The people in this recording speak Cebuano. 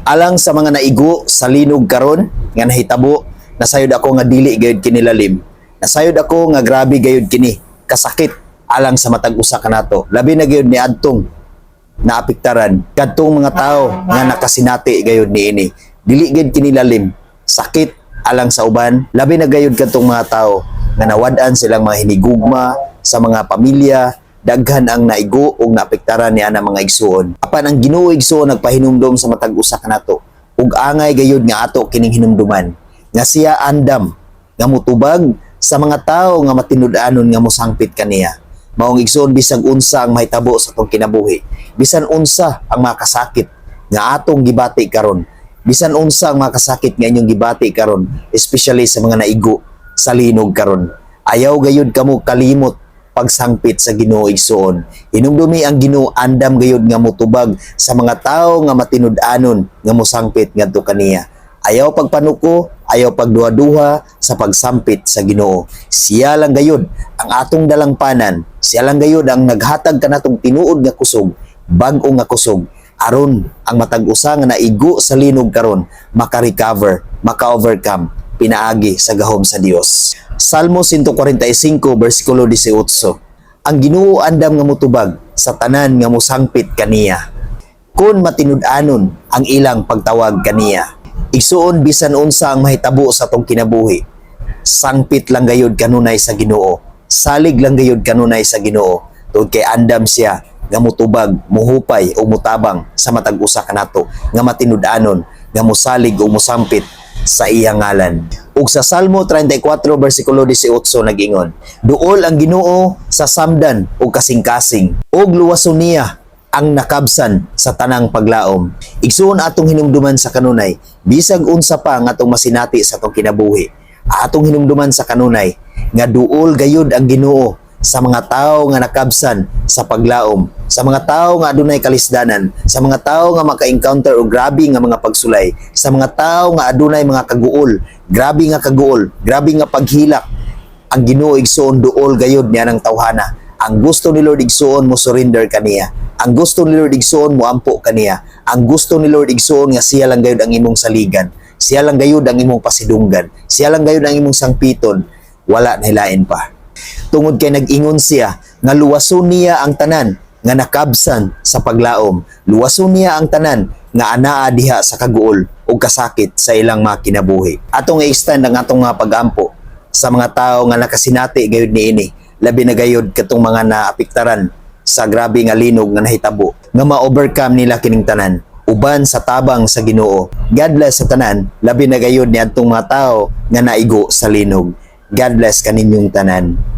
Alang sa mga naigo sa linog karon nga nahitabo, nasayod ako nga dili gayud kini lalim. Nasayod ako nga grabe gayud kini kasakit alang sa matag usa kanato. Labi na gayud ni adtong naapektaran, kadtong mga tao nga nakasinati gayud niini. Dili gayud kini lalim. Sakit alang sa uban, labi na gayud kadtong mga tao nga nawad-an silang mga hinigugma sa mga pamilya, daghan ang naigo ug naapektaran niya na mga igsuon. Apan ang Ginoo, igsuon, nagpahinumdom sa matag usa kanato ug angay gayud nga ato kining hinumduman nga siya andam nga mutubag sa mga tawo nga matinud-anon nga mosangpit kaniya. Maong igsuon, bisag unsa ang mahitabo sa atong kinabuhi, bisan unsa ang makasakit nga atong gibati karon, bisan unsa ang makasakit nga inyong gibati karon, especially sa mga naigo sa linog karon, ayaw gayud kamo kalimot pagsangpit sa Ginoo, igsuon. Hinumdumi, ang Ginoo andam gayud nga mutubag sa mga tawo nga matinud-anon nga mosangpit ngadto kaniya. Ayaw pagpanuko, ayaw pagduha-duha sa pagsampit sa Ginoo. Siya lang gayud ang atong dalangpanan. Siya lang gayud ang naghatag kanatong tinuod nga kusog, bag-o nga kusog aron ang matag usa nga naigo sa linog karon maka-recover, maka-overcome pinaagi sa gahom sa Dios. Salmo 145 bersikulo 18. Ang Ginoo andam nga mutubag sa tanan nga mosangpit kaniya, kun matinud-anon ang ilang pagtawag kaniya. Igsuon, bisan unsa ang mahitabo sa atong kinabuhi, sangpit lang gayud kanunay sa Ginoo. Salig lang gayud kanunay sa Ginoo. Tungod kay andam siya nga mutubag, muhupay o mutabang sa matag usa kanato nga matinud-anon nga musalig o musampit sa iyang ngalan. Ug sa Salmo 34 bersikulo 18 nag-ingon, "Duol ang Ginoo sa samdan ug kasing-kasing, ug luwason niya ang nakabsan sa tanang paglaom." Igsuon, atong hinumduman sa kanunay, bisag unsa pa nga atong masinati sa atong kinabuhi, atong hinumduman sa kanunay nga duol gayud ang Ginoo sa mga tao nga nakabsan sa paglaom, sa mga tao nga adunay kalisdanan, sa mga tao nga maka-encounter og grabe nga mga pagsulay, sa mga tao nga adunay mga kaguol, grabe nga kaguol, grabe nga paghilak. Ang Ginoo, igsuon, duol gayud niya ng tawhana. Ang gusto ni Lord, igsuon, mo surrender kaniya. Ang gusto ni Lord, igsuon, mo ampo kaniya. Ang gusto ni Lord, igsuon, nga siya lang gayud ang imong saligan. Siya lang gayud ang imong pasidunggan. Siya lang gayud ang imong sangpiton. Wala na hilain pa. Tungod kay nag-ingon siya nga luwason niya ang tanan nga nakabsan sa paglaom. Luwason niya ang tanan nga anaa diha sa kaguol o kasakit sa ilang mga kinabuhi. Atong i-extend ang atong mga pagampo sa mga tao nga nakasinati gayud niini, labi na gayud katong mga naapektaran sa grabe nga linog nga nahitabo, nga ma-overcome nila kining tanan uban sa tabang sa Ginoo. God bless sa tanan, labi na gayud ni adtong mga tao nga naigo sa linog. God bless kaninyong tanan.